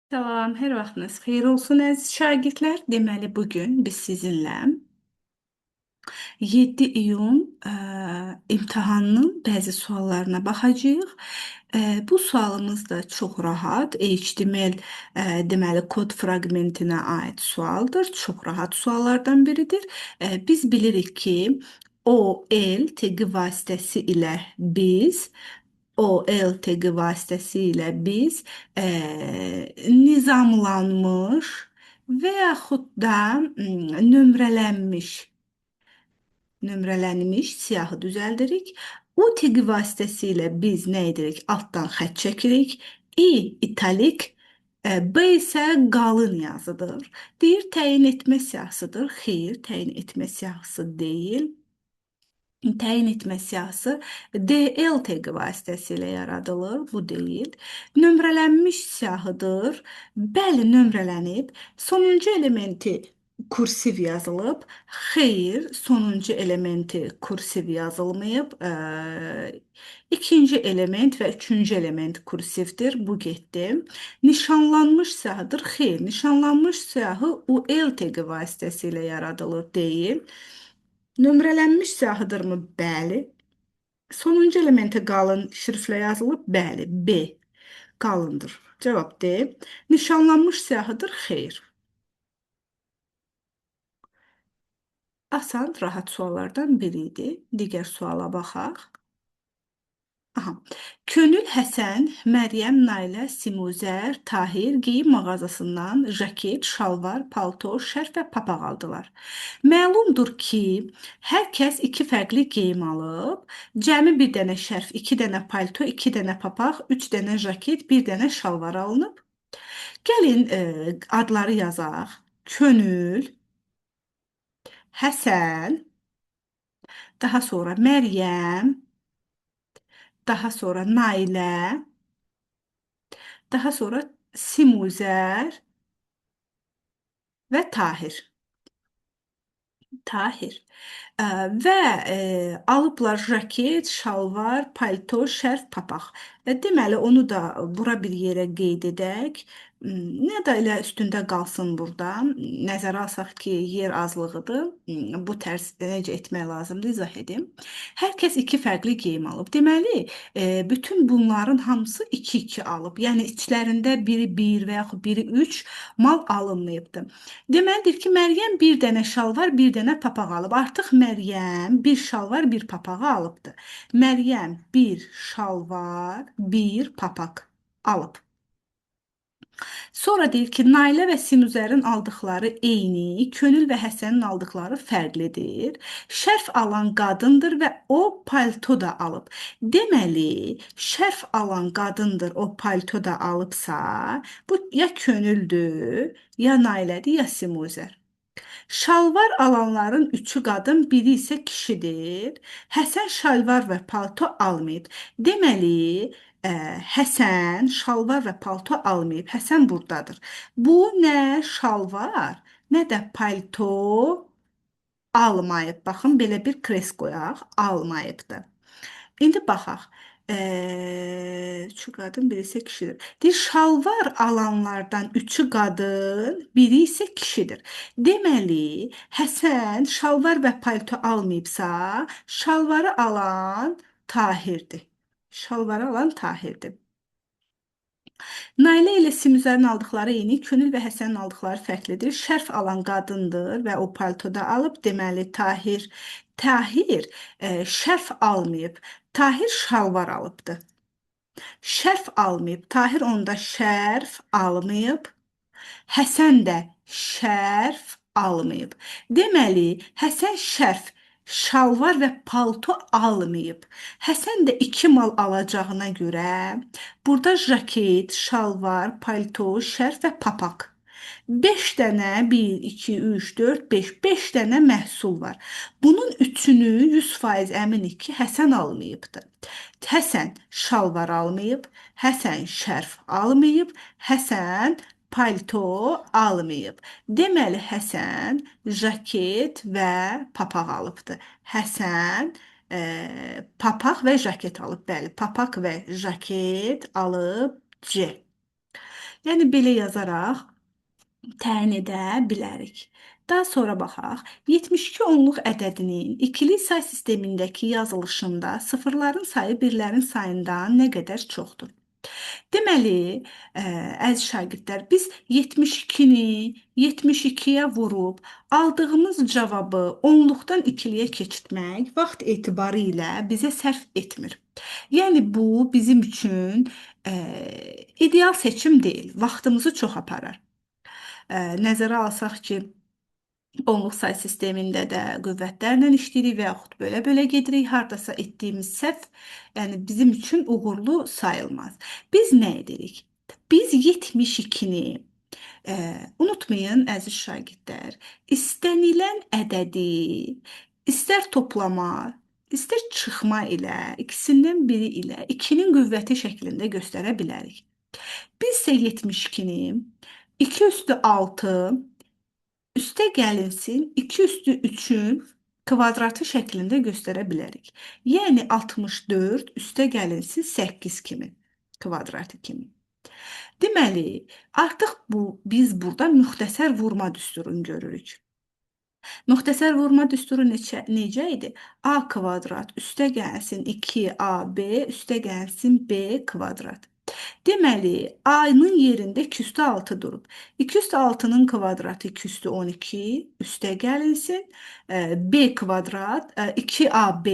Salam, hər vaxtınız xeyir olsun əziz şagirdlər. Deməli, bugün biz sizinlə 7 iyun imtahanının bəzi suallarına baxacağıq. Bu sualımız da çox rahat, HTML deməli kod fraqmentinə aid sualdır. Çox rahat suallardan biridir. Biz bilirik ki, OL taqı vasitəsilə biz OL taqı vasitəsilə biz nizamlanmış və yaxud da nömrələnmiş siyahı düzəldirik. U taqı vasitəsilə biz nə edirik? Altdan xətt çəkirik. I italik, B isə qalın yazıdır. Deyir, təyin etmə siyahısıdır. Xeyr, təyin etmə siyahısı deyil. Təyin etmə siyahısı DL taqı vasitəsilə yaradılır. Bu deyil. Nömrələnmiş siyahıdır. Bəli, nömrələnib. Sonuncu elementi kursiv yazılıb. Xeyr, sonuncu elementi kursiv yazılmayıb. İkinci element və üçüncü element kursivdir. Bu getdi. Nişanlanmış siyahıdır. Xeyr, nişanlanmış siyahı UL taqı vasitəsilə yaradılır deyil. Nömrələnmiş siyahıdırmı? Bəli. Sonuncu elementə qalın şriftlə yazılıb? Bəli. B. Qalındır. Cavab D. Nişanlanmış siyahıdır? Xeyr. Asan, rahat suallardan biri idi. Digər suala baxaq. Aha. Könül, Həsən, Məryəm, Nailə, Simuzər, Tahir geyim mağazasından jaket, şalvar, palto, şərf və papaq aldılar. Məlumdur ki, hər kəs iki fərqli geyim alıb. Cəmi bir dənə şərf, iki dənə palto, iki dənə papaq, üç dənə jaket, bir dənə şalvar alınıb. Gəlin adları yazaq. Könül, Həsən, daha sonra Məryəm, daha sonra Nailə, daha sonra Simuzər və Tahir. Tahir. Və alıblar jaket, şalvar, palto, şərf, papaq. Deməli, onu da bura bir yerə qeyd edək. Nə də elə üstündə qalsın burada. Nəzərə alsaq ki, yer azlığıdır. Bu tərz necə etmək lazımdır, izah edim. Hər kəs iki fərqli geyim alıb. Deməli, bütün bunların hamısı 2-2 alıb. Yəni, içlərində biri 1 və yaxud biri 3 mal alınmayıbdır. Deməlidir ki, Məryəm bir dənə şalvar, bir dənə papaq alıb. Artıq Məryəm bir şalvar, bir papağı alıbdır. Məryəm bir şalvar, bir papaq alıb. Sonra deyir ki, Nailə və Simuzərin aldıqları eyni, Könül və Həsənin aldıqları fərqlidir. Şərf alan qadındır və o palto da alıb. Deməli, şərf alan qadındır, o palto da alıbsa, bu ya Könüldür, ya Nailədir, ya Simuzər. Şalvar alanların üçü qadın, biri isə kişidir. Həsən şalvar və palto almayıb. Deməli, Həsən şalvar və palto almayıb. Həsən buradadır. Bu nə şalvar, nə də palto almayıb. Baxın, belə bir kres qoyaq, almayıbdır. İndi baxaq. Üçü qadın, biri isə kişidir. Deyir, şalvar alanlardan üçü qadın, biri isə kişidir. Deməli, Həsən şalvar və palto almayıbsa, şalvarı alan Tahirdir. Şalvarı alan Tahirdir. Nailə ilə Simuzərin aldıqları eyni, Könül və Həsənin aldıqları fərqlidir. Şərf alan qadındır və o paltoda alıb. Deməli, Tahir şərf almayıb. Tahir şalvar alıbdır. Şərf almayıb. Tahir onda şərf almayıb. Həsən də şərf almayıb. Deməli, Həsən şərf, şalvar və palto almayıb. Həsən də iki mal alacağına görə burada jaket, şalvar, palto, şərf və papaq. 5 dənə, 1, 2, 3, 4, 5, 5 dənə məhsul var. Bunun üçünü 100% əminik ki, Həsən almayıbdır. Həsən şalvar almayıb, Həsən şərf almayıb, Həsən palto almayıb. Deməli, Həsən jaket və papaq alıbdır. Həsən papaq və jaket alıb. Bəli, papaq və jaket alıb C. Yəni belə yazaraq təyin edə bilərik. Daha sonra baxaq. 72 onluq ədədinin ikili say sistemindəki yazılışında sıfırların sayı birlərin sayından nə qədər çoxdur? Deməli, əziz şagirdlər, biz 72-ni 72-yə vurub aldığımız cavabı onluqdan ikiliyə keçirtmək vaxt etibarı ilə bizə sərf etmir. Yəni bu bizim üçün ideal seçim deyil, vaxtımızı çox aparar. Nəzərə alsaq ki, onluq say sistemində də qüvvətlərlə işləyirik və yaxud belə-belə gedirik. Hardasa etdiyimiz səhv, yəni bizim üçün uğurlu sayılmaz. Biz nə edirik? Biz 72-ni, unutmayın əziz şagirdlər, istənilən ədədi istər toplama, istər çıxma ilə, ikisindən biri ilə 2-nin qüvvəti şəklində göstərə bilərik. Biz isə 72-ni 2 üstü 6 üstə gəlinsin 2 üstü 3-ün kvadratı şəklində göstərə bilərik. Yəni 64 üstə gəlinsin 8 kimi, kvadratı kimi. Deməli, artıq biz burada müxtəsər vurma düsturunu görürük. Müxtəsər vurma düsturu necə idi? A kvadrat üstə gəlsin 2AB üstə gəlsin B kvadrat. Deməli, A-nın yerində 2 üstü 6 durub. 2 üstü 6-nın kvadratı 2 üstü 12 üstə gəlinsin. B kvadrat 2AB,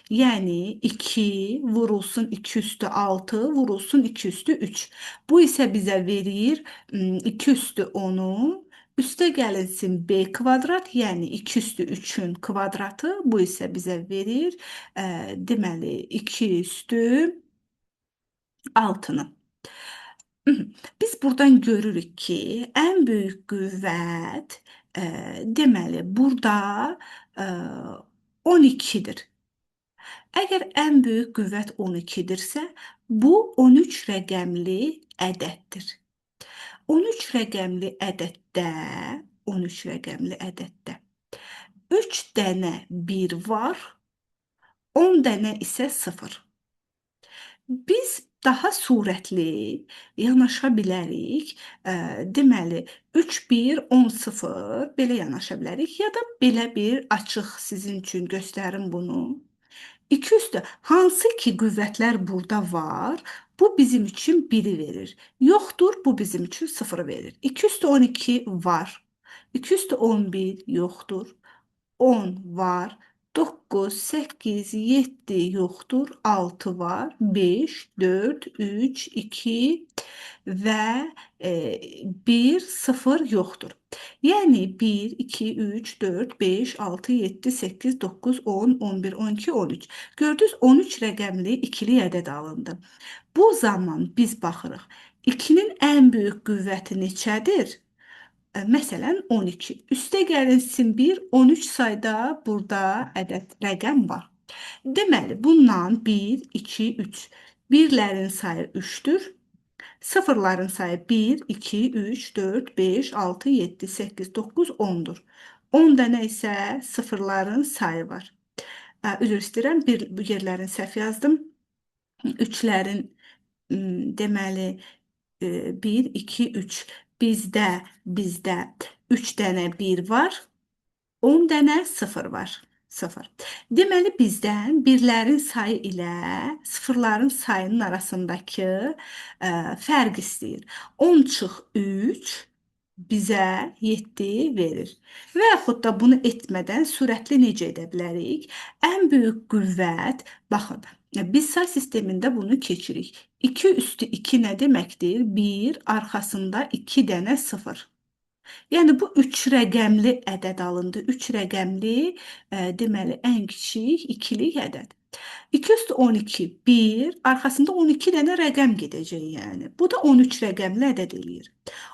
yəni 2 vurulsun 2 üstü 6 vurulsun 2 üstü 3. Bu isə bizə verir 2 üstü 10-u. Üstə gəlinsin B kvadrat, yəni 2 üstü 3-ün kvadratı. Bu isə bizə verir, deməli, 2 üstü 6-nı. Biz buradan görürük ki, ən böyük qüvvət, deməli, burada 12-dir. Əgər ən böyük qüvvət 12-dirsə, bu 13 rəqəmli ədəddir. 13 rəqəmli ədəddə, 13 rəqəmli ədəddə 3 dənə 1 var, 10 dənə isə 0. Biz daha sürətli yanaşa bilərik. Deməli, 3, 1, 10, 0 belə yanaşa bilərik. Ya da belə bir açıq sizin üçün göstərim bunu. 2 üstü hansı ki qüvvətlər burada var, bu bizim üçün 1-i verir. Yoxdur, bu bizim üçün 0-ı verir. 2 üstü 12 var. 2 üstü 11 yoxdur. 10 var. 9, 8, 7 yoxdur, 6 var, 5, 4, 3, 2 və 1, 0 yoxdur. Yəni 1, 2, 3, 4, 5, 6, 7, 8, 9, 10, 11, 12, 13. Gördünüz, 13 rəqəmli ikili ədəd alındı. Bu zaman biz baxırıq, 2-nin ən böyük qüvvəti neçədir? Məsələn, 12. Üstə gəlinsin 1, 13 sayda burada ədəd rəqəm var. Deməli, bundan 1, 2, 3. Birlərin sayı 3-dür. Sıfırların sayı 1, 2, 3, 4, 5, 6, 7, 8, 9, 10-dur. 10 dənə isə sıfırların sayı var. Üzr istəyirəm, bu yerlərin səhv yazdım. Üçlərin, deməli, 1, 2, 3. Bizdə 3 dənə 1 var, 10 dənə 0 var. 0. Deməli, bizdən birlərin sayı ilə sıfırların sayının arasındakı fərq istəyir. 10 çıx 3 bizə 7 verir. Və yaxud da bunu etmədən sürətli necə edə bilərik? Ən böyük qüvvət, baxın, biz say sistemində bunu keçirik. 2 üstü 2 nə deməkdir? 1, arxasında 2 dənə 0. Yəni, bu 3 rəqəmli ədəd alındı. 3 rəqəmli, deməli, ən kiçik ikilik ədəd. 2 üstü 12, 1, arxasında 12 dənə rəqəm gedəcək yəni. Bu da 13 rəqəmli ədəd eləyir.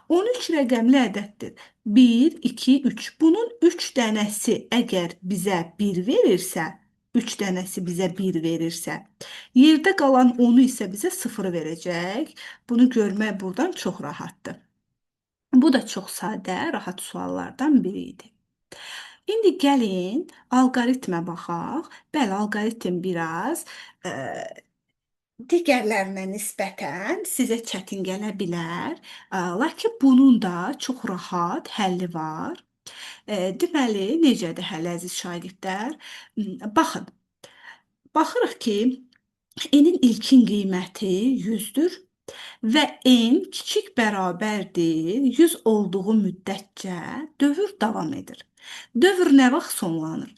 13 rəqəmli ədəddir. 1, 2, 3. Bunun 3 dənəsi əgər bizə 1 verirsə, 3 dənəsi bizə 1 verirsə, yerdə qalan 10-u isə bizə 0 verəcək. Bunu görmək buradan çox rahatdır. Bu da çox sadə, rahat suallardan biri idi. İndi gəlin alqoritmə baxaq. Bəli, alqoritm biraz Digərlərinə nisbətən sizə çətin gələ bilər. Lakin bunun da çox rahat həlli var. Deməli, necədir həll, əziz şagirdlər? Baxın, baxırıq ki, n-in ilkin qiyməti 100-dür və n kiçik bərabərdir 100 olduğu müddətcə dövr davam edir. Dövr nə vaxt sonlanır?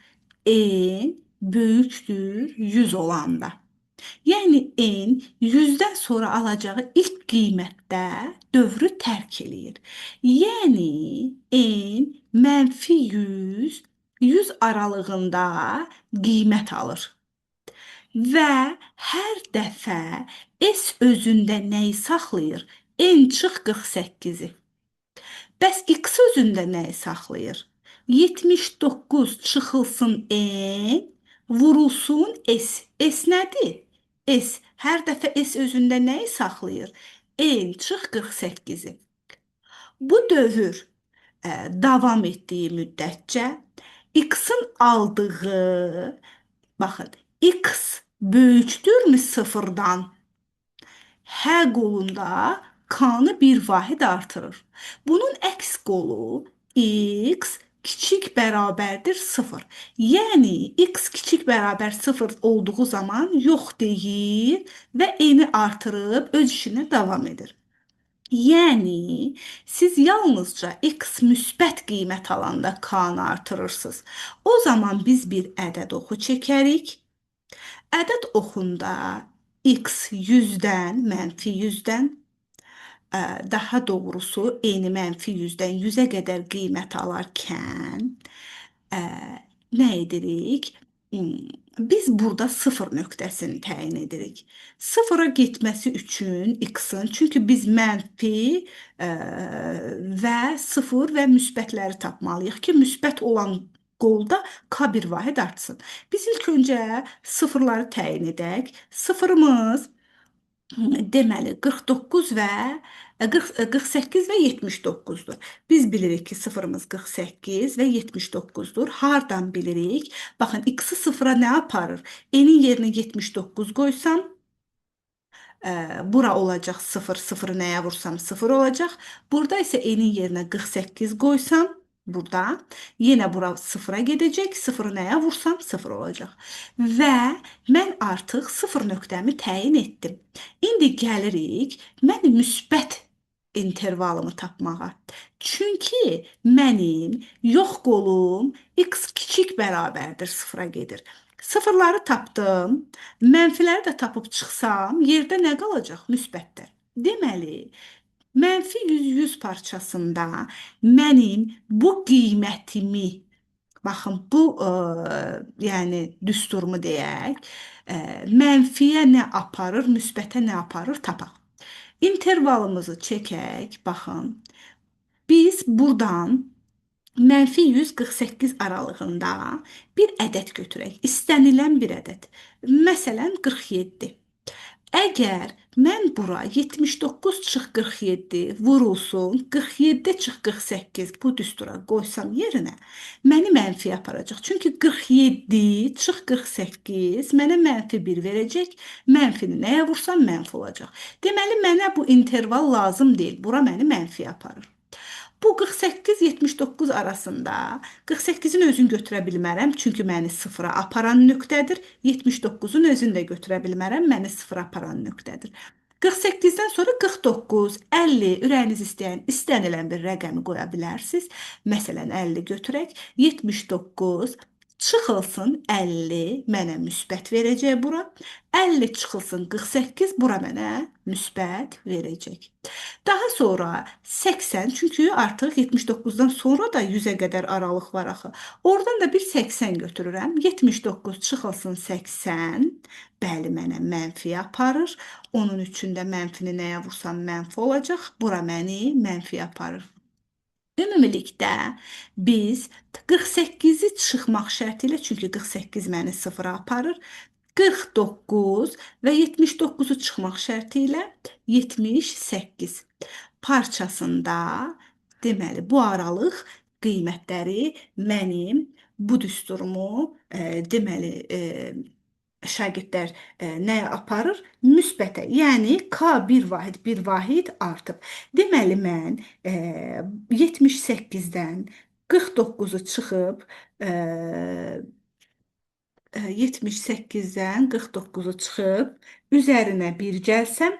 N böyükdür 100 olanda. Yəni n 100-dən sonra alacağı ilk qiymətdə dövrü tərk eləyir. Yəni n mənfi 100, 100 aralığında qiymət alır. Və hər dəfə S özündə nəyi saxlayır? N çıx 48-i. Bəs X özündə nəyi saxlayır? 79 çıxılsın N, vurulsun S. S nədir? S. Hər dəfə S özündə nəyi saxlayır? N çıx 48-i. Bu dövr davam etdiyi müddətcə X-in aldığı, baxın, X böyükdürmü sıfırdan? H qolunda K-nı bir vahid artırır. Bunun əks qolu X kiçik bərabərdir 0. Yəni X kiçik bərabər 0 olduğu zaman yox deyir və N-i artırıb öz işinə davam edir. Yəni siz yalnızca X müsbət qiymət alanda K-nı artırırsınız. O zaman biz bir ədəd oxu çəkərik. Ədəd oxunda X 100-dən, mənfi 100-dən, daha doğrusu eyni mənfi 100-dən 100-ə qədər qiymət alarkən nə edirik? Biz burada sıfır nöqtəsini təyin edirik. Sıfıra getməsi üçün x-in, çünki biz mənfi və sıfır və müsbətləri tapmalıyıq ki, müsbət olan qolda k bir vahid artsın. Biz ilk öncə sıfırları təyin edək. Sıfırımız deməli 49 və 48 və 79-dur. Biz bilirik ki, sıfırımız 48 və 79-dur. Hardan bilirik? Baxın, x-i sıfıra nə aparır? N-in yerinə 79 qoysam, bura olacaq 0, 0-ı nəyə vursam 0 olacaq. Burada isə n-in yerinə 48 qoysam, burada yenə bura 0-a gedəcək. 0-ı nəyə vursam 0 olacaq. Və mən artıq 0 nöqtəmi təyin etdim. İndi gəlirik mən müsbət intervalımı tapmağa. Çünki mənim yox qolum x kiçik bərabərdir 0-a gedir. Sıfırları tapdım, mənfiləri də tapıb çıxsam, yerdə nə qalacaq? Müsbətlər. Deməli, mənfi 100 parçasında mənim bu qiymətimi, baxın bu yəni düsturumu deyək, mənfiyə nə aparır, müsbətə nə aparır tapaq. İntervalımızı çəkək, baxın. Biz buradan mənfi 148 aralığında bir ədəd götürək. İstənilən bir ədəd. Məsələn, 47. Əgər mən bura 79 çıx 47 vurulsun, 47 çıx 48 bu düstura qoysam yerinə, məni mənfiyə aparacaq. Çünki 47 çıx 48 mənə mənfi 1 verəcək. Mənfini nəyə vursam mənfi olacaq. Deməli, mənə bu interval lazım deyil. Bura məni mənfiyə aparır. Bu 48-79 arasında 48-in özünü götürə bilmərəm, çünki məni sıfıra aparan nöqtədir. 79-un özünü də götürə bilmərəm, məni sıfıra aparan nöqtədir. 48-dən sonra 49, 50, ürəyiniz istəyən, istənilən bir rəqəmi qoya bilərsiniz. Məsələn, 50 götürək. 79 çıxılsın 50 mənə müsbət verəcək bura. 50 çıxılsın 48 bura mənə müsbət verəcək. Daha sonra 80, çünki artıq 79-dan sonra da 100-ə qədər aralıq var axı. Oradan da bir 80 götürürəm. 79 çıxılsın 80, bəli mənə mənfi aparır. Onun üçün də mənfini nəyə vursam mənfi olacaq. Bura məni mənfi aparır. Ümumilikdə biz 48-i çıxmaq şərti ilə, çünki 48 məni sıfıra aparır, 49 və 79-u çıxmaq şərti ilə 78 parçasında, deməli, bu aralıq qiymətləri mənim bu düsturumu, deməli, Şagirdlər nəyə aparır? Müsbətə. Yəni K bir vahid, bir vahid artıb. Deməli, mən 78-dən 49-u çıxıb, 78-dən 49-u çıxıb, üzərinə 1 gəlsəm,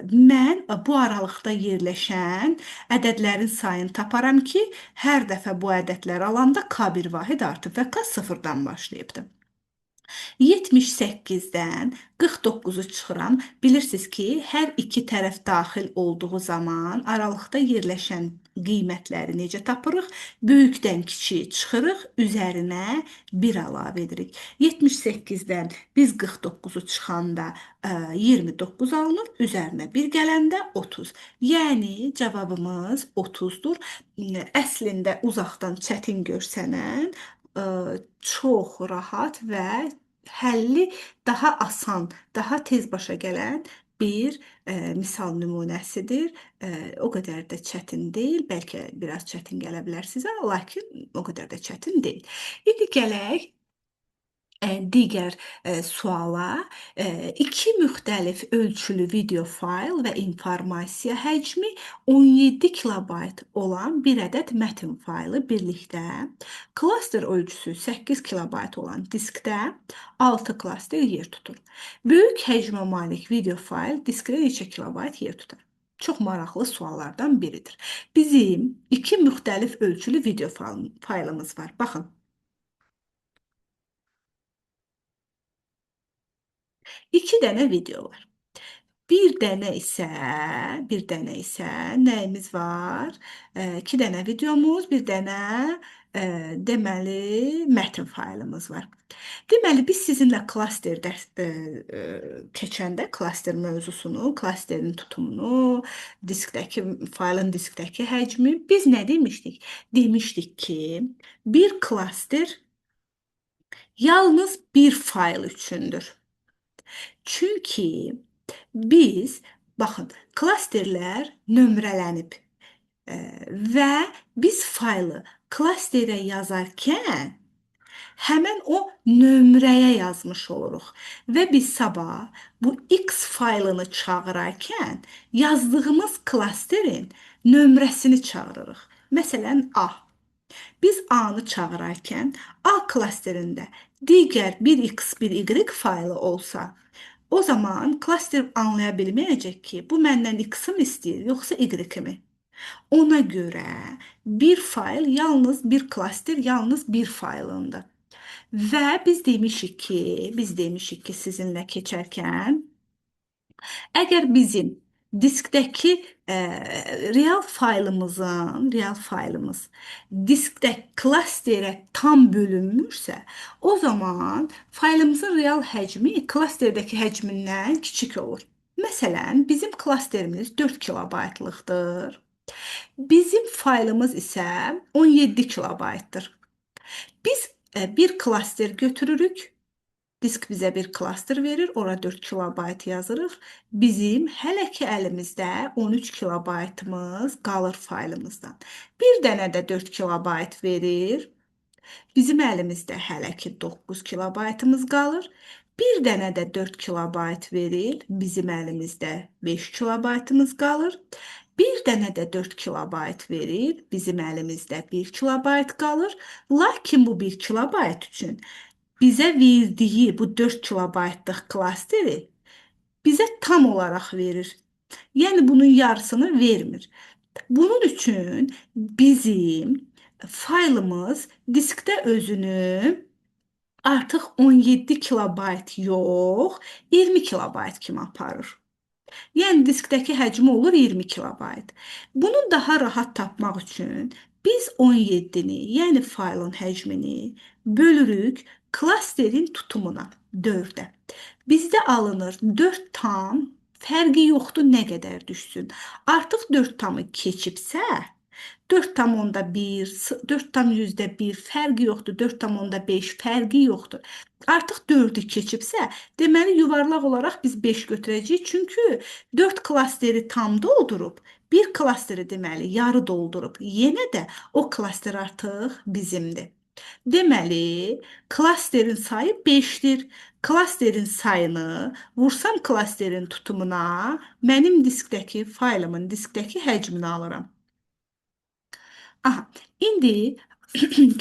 mən bu aralıqda yerləşən ədədlərin sayını taparam ki, hər dəfə bu ədədləri alanda K bir vahid artıb və K sıfırdan başlayıbdır. 78-dən 49-u çıxıram. Bilirsiniz ki, hər iki tərəf daxil olduğu zaman aralıqda yerləşən qiymətləri necə tapırıq? Böyükdən kiçiyi çıxırıq, üzərinə 1 əlavə edirik. 78-dən biz 49-u çıxanda 29 alınır, üzərinə 1 gələndə 30. Yəni cavabımız 30-dur. Əslində uzaqdan çətin görsənən, çox rahat və həlli daha asan, daha tez başa gələn bir misal nümunəsidir. O qədər də çətin deyil, bəlkə biraz çətin gələ bilər sizə, lakin o qədər də çətin deyil. İndi gələk digər suala. İki müxtəlif ölçülü video fayl və informasiya həcmi 17 kilobayt olan bir ədəd mətn faylı birlikdə klaster ölçüsü 8 kilobayt olan diskdə 6 klaster yer tutur. Böyük həcmə malik video fayl diskdə neçə kilobayt yer tutar? Çox maraqlı suallardan biridir. Bizim iki müxtəlif ölçülü video faylımız var. Baxın. İki dənə video var. Bir dənə isə nəyimiz var? İki dənə videomuz, bir dənə deməli mətn faylımız var. Deməli biz sizinlə klaster dərs keçəndə klaster mövzusunu, klasterin tutumunu, diskdəki faylın diskdəki həcmi biz nə demişdik? Demişdik ki, bir klaster yalnız bir fayl üçündür. Çünki biz, baxın, klasterlər nömrələnib və biz faylı klasterə yazarkən həmən o nömrəyə yazmış oluruq. Və biz sabah bu X faylını çağırarkən yazdığımız klasterin nömrəsini çağırırıq. Məsələn, A. Biz A-nı çağırarkən A klasterində digər bir X, bir Y faylı olsa, o zaman klaster anlaya bilməyəcək ki, bu məndən X-i istəyir, yoxsa Y-mi? Ona görə bir fayl yalnız bir klaster, yalnız bir faylındır. Və biz demişik ki, sizinlə keçərkən, əgər bizim diskdəki real faylımız diskdə klasterə tam bölünmürsə, o zaman faylımızın real həcmi klasterdəki həcmindən kiçik olur. Məsələn, bizim klasterimiz 4 kilobaytlıqdır. Bizim faylımız isə 17 kilobaytdır. Biz bir klaster götürürük. Disk bizə bir klaster verir, ora 4 kilobayt yazırıq. Bizim hələ ki əlimizdə 13 kilobaytımız qalır faylımızdan. Bir dənə də 4 kilobayt verir. Bizim əlimizdə hələ ki 9 kilobaytımız qalır. Bir dənə də 4 kilobayt verir. Bizim əlimizdə 5 kilobaytımız qalır. Bir dənə də 4 kilobayt verir. Bizim əlimizdə 1 kilobayt qalır. Lakin bu 1 kilobayt üçün bizə verdiyi bu 4 kilobaytlıq klasteri bizə tam olaraq verir. Yəni bunun yarısını vermir. Bunun üçün bizim faylımız diskdə özünü artıq 17 kilobayt yox, 20 kilobayt kimi aparır. Yəni diskdəki həcmi olur 20 kilobayt. Bunu daha rahat tapmaq üçün biz 17-ni, yəni faylın həcmini bölürük klasterin tutumuna 4-ə. Bizdə alınır 4 tam, fərqi yoxdur nə qədər düşsün. Artıq 4 tamı keçibsə, 4,1, 4,1 fərqi yoxdur, 4,5 fərqi yoxdur. Artıq 4-ü keçibsə, deməli yuvarlaq olaraq biz 5 götürəcəyik. Çünki 4 klasteri tam doldurub, bir klasteri deməli yarı doldurub. Yenə də o klaster artıq bizimdir. Deməli, klasterin sayı 5-dir. Klasterin sayını vursam klasterin tutumuna, mənim diskdəki faylımın diskdəki həcmini alıram. Aha, indi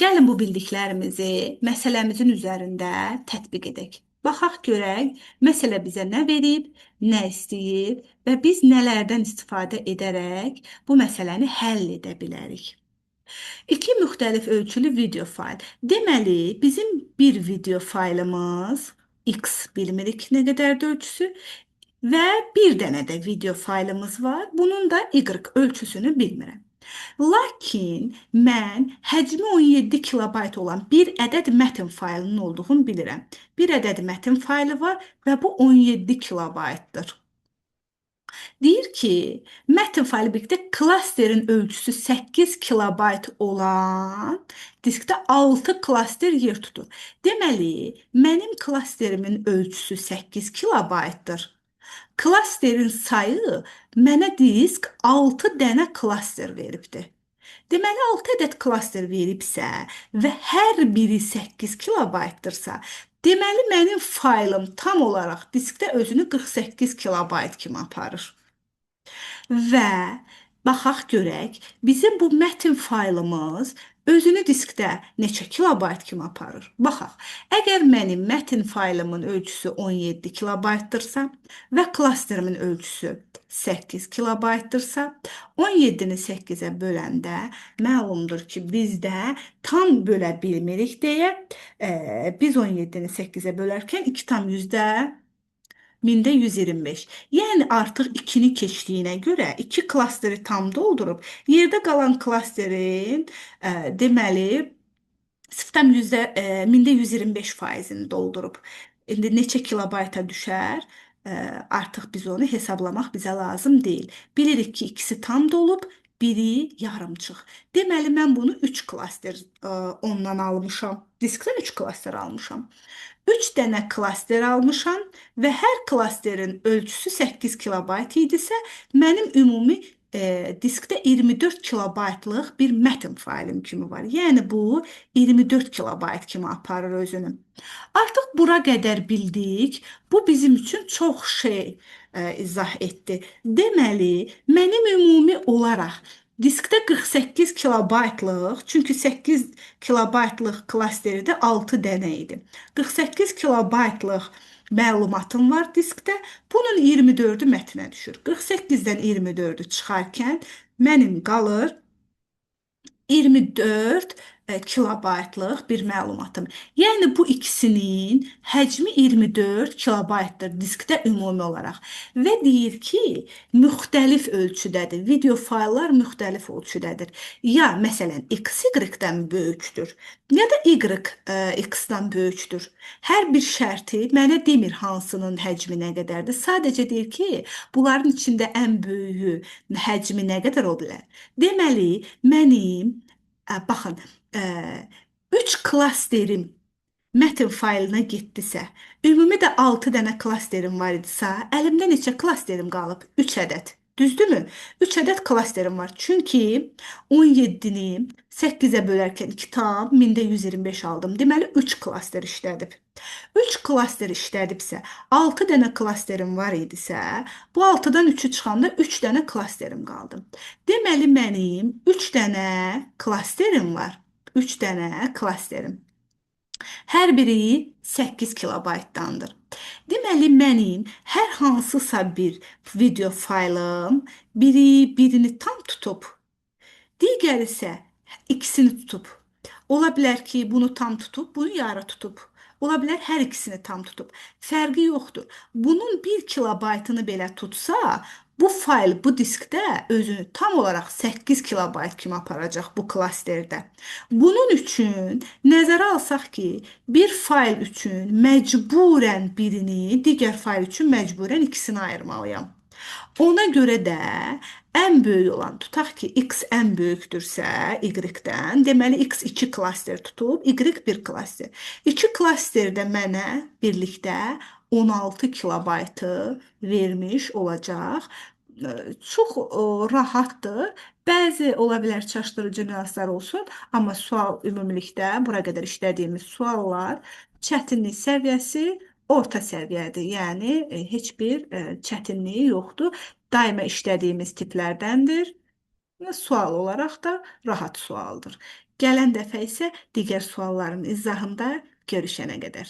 gəlin bu bildiklərimizi məsələmizin üzərində tətbiq edək. Baxaq görək, məsələ bizə nə verib, nə istəyir və biz nələrdən istifadə edərək bu məsələni həll edə bilərik. İki müxtəlif ölçülü video fayl. Deməli, bizim bir video faylımız X bilmirik nə qədərdir ölçüsü və bir dənə də video faylımız var. Bunun da Y ölçüsünü bilmirəm. Lakin mən həcmi 17 kilobayt olan bir ədəd mətn faylının olduğunu bilirəm. Bir ədəd mətn faylı var və bu 17 kilobaytdır. Deyir ki, mətn faylı birlikdə klasterin ölçüsü 8 kilobayt olan diskdə 6 klaster yer tutur. Deməli, mənim klasterimin ölçüsü 8 kilobaytdır. Klasterin sayı mənə disk 6 dənə klaster veribdir. Deməli, 6 ədəd klaster veribsə və hər biri 8 kilobaytdırsa, deməli, mənim faylım tam olaraq diskdə özünü 48 kilobayt kimi aparır. Və baxaq görək, bizim bu mətn faylımız özünü diskdə neçə kilobayt kimi aparır? Baxaq, əgər mənim mətn faylımın ölçüsü 17 kilobaytdırsa və klasterimin ölçüsü 8 kilobaytdırsa, 17-ni 8-ə böləndə məlumdur ki, biz də tam bölə bilmirik deyə biz 17-ni 8-ə bölərkən 2,125. Yəni artıq 2-ni keçdiyinə görə 2 klasteri tam doldurub, yerdə qalan klasterin deməli 0,125 faizini doldurub. İndi neçə kilobayta düşər? Artıq biz onu hesablamaq bizə lazım deyil. Bilirik ki, ikisi tam dolub, biri yarımçıq. Deməli, mən bunu 3 klaster ondan almışam. Diskdən 3 klaster almışam. 3 dənə klaster almışam və hər klasterin ölçüsü 8 kilobayt idisə, mənim ümumi diskdə 24 kilobaytlıq bir mətn faylım kimi var. Yəni bu 24 kilobayt kimi aparır özünü. Artıq bura qədər bildik. Bu bizim üçün çox şey izah etdi. Deməli, mənim ümumi olaraq diskdə 48 kilobaytlıq, çünki 8 kilobaytlıq klasterdə 6 dənə idi. 48 kilobaytlıq məlumatım var diskdə. Bunun 24-ü mətnə düşür. 48-dən 24-ü çıxarkən mənim qalır 24 kilobaytlıq bir məlumatım. Yəni bu ikisinin həcmi 24 kilobaytdır diskdə ümumi olaraq. Və deyir ki, müxtəlif ölçüdədir. Video fayllar müxtəlif ölçüdədir. Ya məsələn X Y-dən böyükdür, ya da Y X-dan böyükdür. Hər bir şərti mənə demir hansının həcmi nə qədərdir. Sadəcə deyir ki, bunların içində ən böyüyü həcmi nə qədər ola bilər. Deməli, mənim baxın, 3 klasterim mətn faylına getdisə, ümumi də 6 dənə klasterim var idisə, əlimdə neçə klasterim qalıb? 3 ədəd. Düzdürmü? 3 ədəd klasterim var. Çünki 17-ni 8-ə bölərkən 2,125 aldım. Deməli, 3 klaster işlədib. 3 klaster işlədibsə, 6 dənə klasterim var idisə, bu 6-dan 3-ü çıxanda 3 dənə klasterim qaldı. Deməli, mənim 3 dənə klasterim var. 3 dənə klasterim. Hər biri 8 kilobaytdandır. Deməli, mənim hər hansısa bir video faylım biri birini tam tutub, digəri isə ikisini tutub. Ola bilər ki, bunu tam tutub, bunu yarı tutub. Ola bilər hər ikisini tam tutub. Fərqi yoxdur. Bunun 1 kilobaytını belə tutsa, bu fayl bu diskdə özünü tam olaraq 8 kilobayt kimi aparacaq bu klasterdə. Bunun üçün nəzərə alsaq ki, bir fayl üçün məcburən birini, digər fayl üçün məcburən ikisini ayırmalıyam. Ona görə də ən böyük olan, tutaq ki, X ən böyükdürsə Y-dən, deməli X 2 klaster tutub, Y 1 klaster. 2 klaster də mənə birlikdə 16 kilobaytı vermiş olacaq. Çox rahatdır. Bəzi ola bilər çaşdırıcı nüanslar olsun, amma sual ümumilikdə bura qədər işlədiyimiz suallar çətinlik səviyyəsi orta səviyyədir. Yəni heç bir çətinliyi yoxdur. Daima işlədiyimiz tiplərdəndir. Və sual olaraq da rahat sualdır. Gələn dəfə isə digər sualların izahında görüşənə qədər.